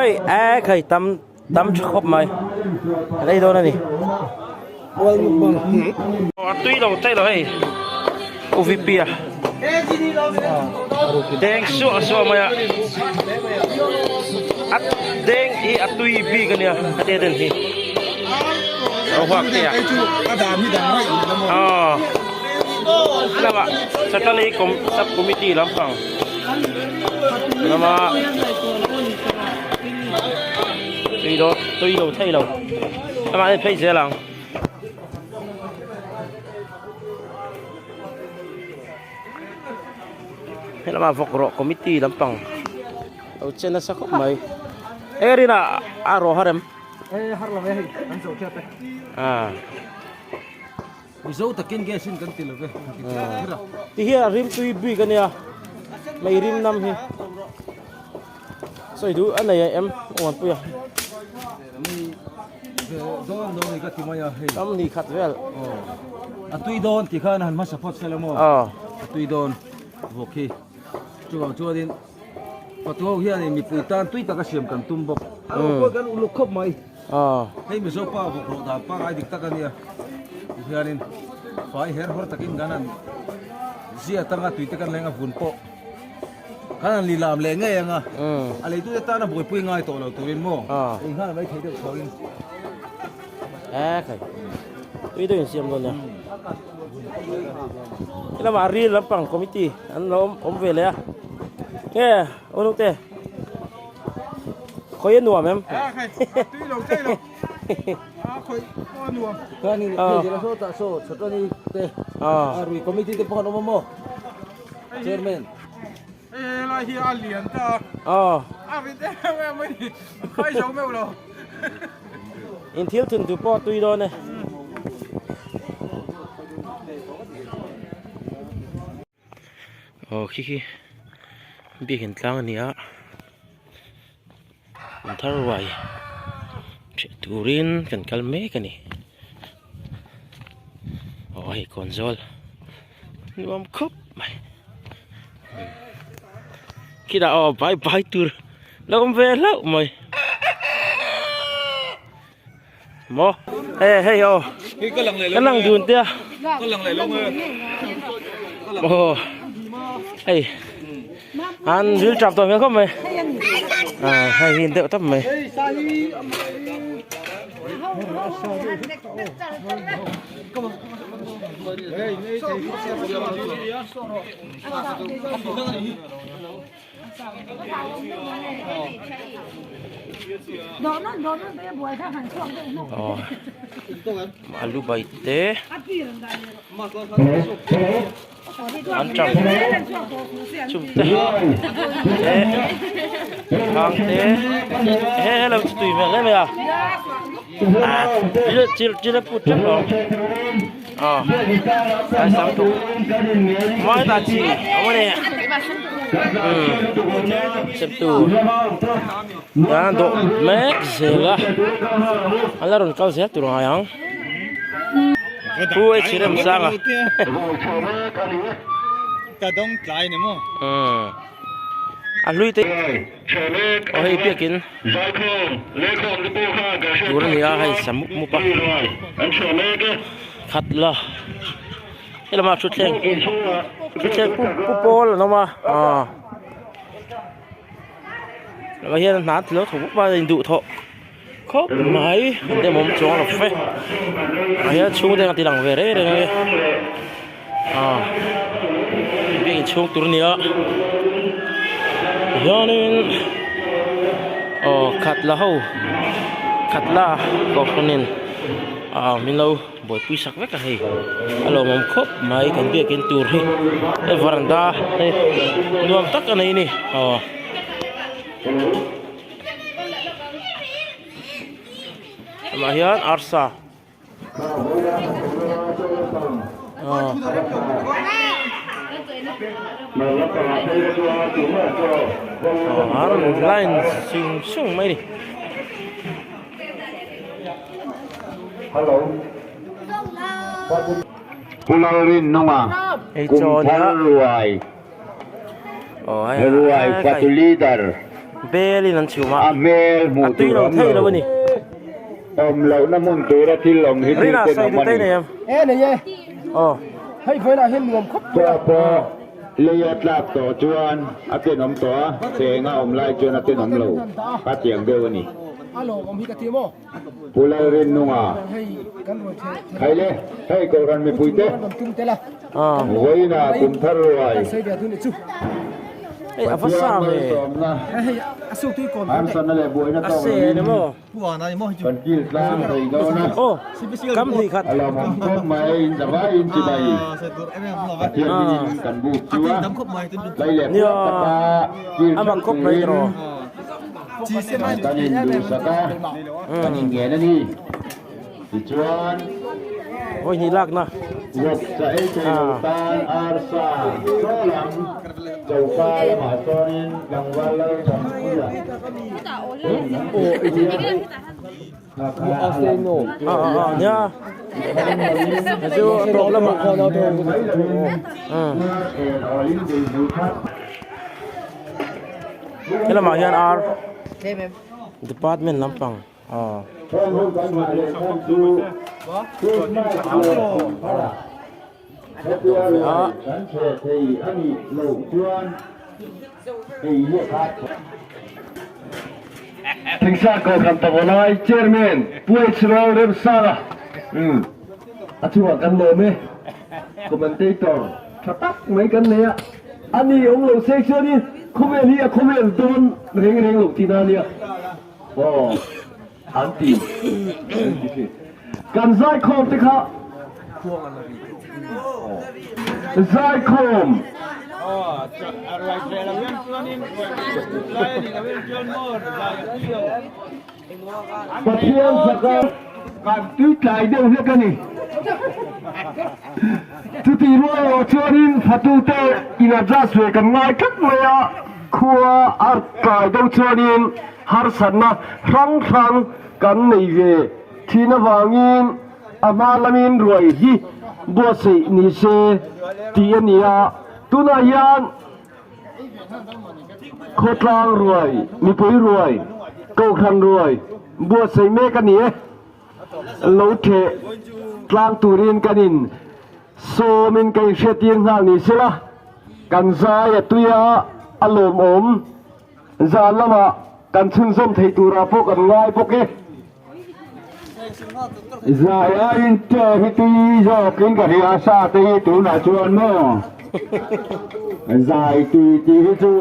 Hei e khai tam tam tha khawp mai kan ei dawn a ni. A tui lo chaih lo hei UVP a deng suah suah mai a a deng hi a tui bik a nia a te den hi a huak te a aw lamah Saturday sub committee lampang lama tui lo tui lo thei lo amah hian phei zel ang. Helama vawk rawh committee lampang lo che nasa khawp mai e rina a rawh har em a. Mizo takin gas in kan ti lo ve. Ti hian a rim tui bik a nia mei rim nam hi sawi duh a nei a em uanpui a. Dawn dawn ni ka ti mai a hei. Tam ni khat vel. A tui dawn ti khan han hmasa phawt sela maw. A tui dawn vawk hi. Chuvang chuanin Patu ho hianin mipui tan tui taka siam kan tum bawk. A lo pawh kan uluk khawp mai. Hei Mizo pa vawk rawh dan pangai dik tak a nia. Tihianin fai her hawr takin kan han zia tanga tuite kan leng a vun pawh kan han lilam leh ngei ang a. A leitute tana buaipui ngai tawh lo turin maw ei nghal mai thei deuh chhoin. Khai tui deuh insiam dawn nia. Helamah ril lampang committee an lo awm ve leh a. Nge unute. Khawi a nuam em? Tui lo chei lo. A khawi pawh a nuam. Kani hei zela saw tah saw chhatani te a rui committee te pawh an awm a maw? Chairman. Hei helai hi a lian ta a. A rit em em a ni. A khai zo meuh lo. In thil thun tu pawh tui dawn e. Aw khi khi biakin tlang a ni a an thar ruai ṭheh turin kan kal mek a ni aw hei kawn zawl nuam khawp mai khitah aw bai bai tur lo awm ve hlauh mai. Maw hei hei aw ka lang dun te a aw hei an ril tap tawh hmel khawp mai a hei hi deuh tap mai. Alu bai te an tang chum te te hang te he hello chu tui hmel em mai a ah chil chil a put teuh lo ah ai sam tuk mai ta chi a ni step tu an dawh mek zel a an la rawn kal zel tur ngai ang pu h remsanga ka dawng tlai ni maw a hlui te aw hei biakin tur a ni a hei sa mup mup a khat la. Helama thutthleng thutthleng pu pu pawl an awm a aw lamah hian hna an ti lo tho bawk a induh thawh khawp mai an demawm chuang lo fe ah hian chhungte an ti lang ve reng reng a ni aw biakin chhung tur a ni a hianin aw khat la ho khat la kohhranin ah min lo. Buaipui sak vek a hei a lawmawm khawp mai kan biakin tur hi he varanda hei nuam tak a nei a ni aw. Amah hian arsa aw. Line sung sung mai a ni. Pu Lalrinnunga Kumthar Ruai Ruai Fatu Leader. Bel in an chhum a. A hmel A hmuh tui tur lo awm thei lo. lo a ni. Awm lohna hmun tura thil awm hi thil Rina ten sawi awm duh a te ni. nei em? E nei e. Aw. Hei vawiinah hian nuam khawp mai a. Chaw pawh lei a tlak tawh chuan a tenawm tawh a, cheng a awm lai chuan a tenawm lo. Ka tiang deuh a ni. A lawmawm hi ka ti maw? Pu Lalrinnunga, Khaile, hei Kohhran mipuite, vawiinah kum thar ruai Pathian malsawmna, harsatna leh buaina tawk lovin kan kil tlang thei dawn a, a lawmawm khawp mai, in zavaiin chibai Pathian hmingin kan buk chu a, tlai leh puak taka kil ṭheuh turin Kan induhsak a, kan inngen a ni. Tichuan, Vawihnih lakna. Vawksa ei thei lo tan arsa chaw lam choka lamah sawnin tlangval lal Thanpuia hun an tihpui a, kha kha a lam tih tur a nia. Hnem mai lovin tuar en awlin beihmui khat. Helamah hian ar department lampang aw. Thingsa Kohhran Pavalai Chairman Pu H Lalremsanga a chungah kan lawm e. Commentator tha tak mai kan nei a. A ni awm lo se chuanin khawvel hi a khawvel dawn reng reng loh tihna a nia. Aw an ti an ti thin. Kan zaikhawm te kha zaikhawm. Pathian faka kan tui tlai deuh hlek a ni. Chutih rual erawh chuanin fatute in adjust ve kan ngai tlat mai a, khua a tlai deuh chuanin harsatna hrang hrang kan nei ve thin avangin a hma lamin ruai hi buatsaih ni se tih a ni a, tunah hian Khawtlang ruai, mipui ruai, kohhran ruai buatsaih mek a ni e. Lo theh tlang turin kan in sawmin ka inhriattir nghal ni sela, kan zai a tui a, a lawmawm zan lamah kan chhunzawm thei turah pawh kan ngai bawk e. Zai aiin te hi tui zawkin ka hria a, sa te hi tunah chuan maw zai tui tih hi chu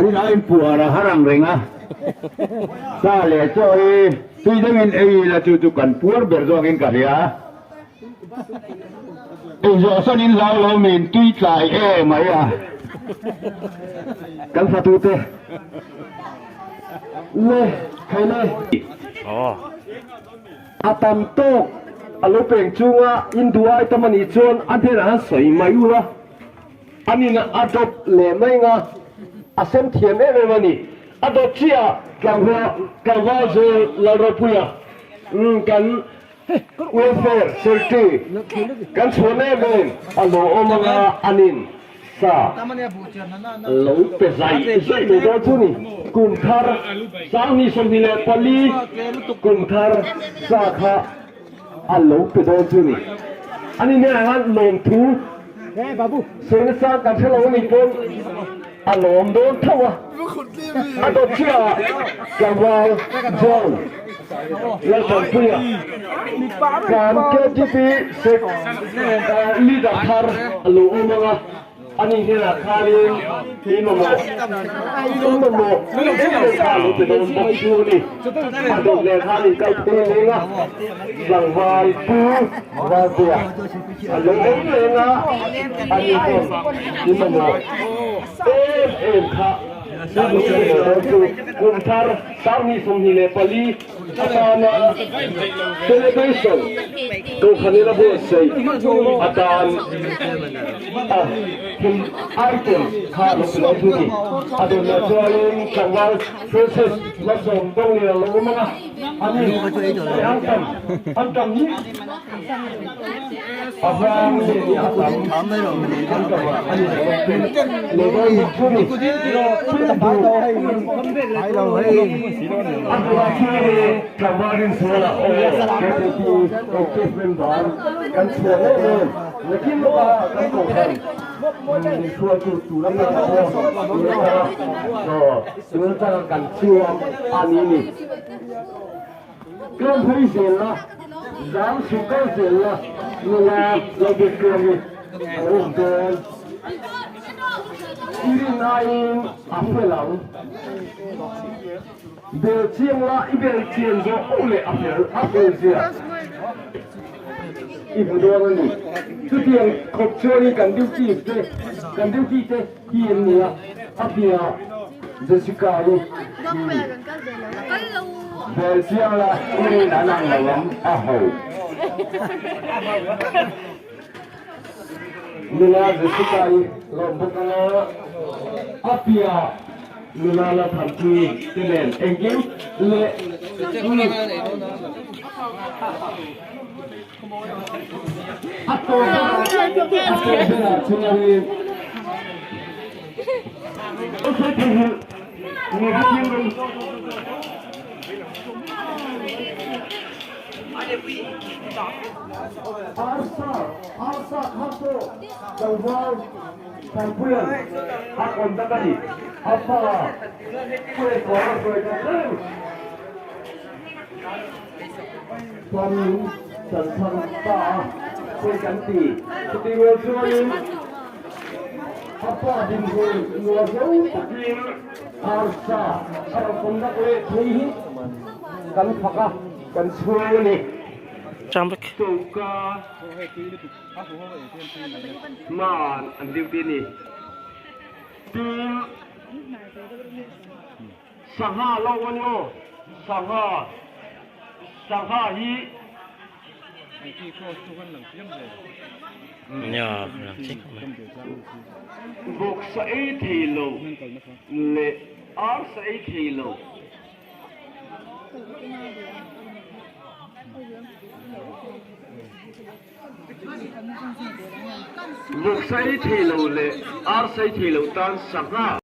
rin aiin puar a har ang reng a, sa leh chaw hi tui deuhin ei ila chu chu kan puar ber zawkin ka hria. Ei zawh sawn in hlau lo min tui tlai e mai a. Kan fatute. Le khai le. A tam tawk a lo peng chunga in duh ai tam a nih chuan a hnenah han sawi mai ula, a nin a dawt leh mai nga, a sem thiam em em a ni. A dawt chiah tlangval zel Lalropuia kan Welfare Secretary kan chhuah em em a lo awm anga a nin sa lo pe zai zai mai dawn chu ni. Kum thar 2024 kum thar sa kha a lo pe dawn chu ni. Ani hnenah khan lawmthu sawi nasa kan hre lo a nih pawn a lawm dawn tho a. A dawt chiahah tlangval John Laltanpuia kan KTP sec leader thar a lo awm ang a, ani hnenah khanin in mamawh in mamawh em em kha a lo pe dawn bawk chu a ni. A dawt leh khan in kal phei leng a, tlangval Pu Valpuia a lo awm leng a, ani pawn in mamawh em em kha a lo pe dawn chu. Kum thar 2024. Atana celebration Kohhranin a buatsaih atan a thil items kha a lo ti lo thu ni. A dawnah chuanin tlangval Francis Malsawm Dawnglian a lo awm ang a, ani an tam an tam hi a vang leh ni a tam an tam a ani lo lo dawn bawk thu ni. Thil duh A bulah chuanin tlangval rinsuala aw KTP active member kan chhuah em em nakin lawka kan kohhran min hruaitu tur atana pawh tun atanga tun atanga kan chhuak a ni ni. Tlawm phei zel la, zam suh kal zel la, nula lo bik tlawm hi a awm dawn. I rin aiin a fel ang. Bel chiang la, i bel chian zawh poh leh a fel a fel zia i hmu dawn a ni. Chutiang khawp chuanin kan duty te, kan duty te hi an ni a, a piah Jessica hi bel chiang la, i rin an ang lo ang a ho. Nula Jessica i lawm bawk anga a piah nula la thanpui te nen engkim leh a tawp a tawp berah chuanin Arsa, arsa kha pawh tlangval Thanpuia'n a contact a ni. A pa Puia'n a sawi ta reng. Chuanin kan chhang ta a, pawi kan ti. Chutih rual chuanin a pa dinhmun nuam zo takin arsa a rawn contact leh thei hi kan fak a, kan chhuang a ni. Choka hman an duty a ni. Tin, sangha lo a ni aw, sangha, sangha hi. Vawksa ei thei lo leh arsa ei thei lo. Vawk sai thei lo leh ar sai thei lo tan sangha.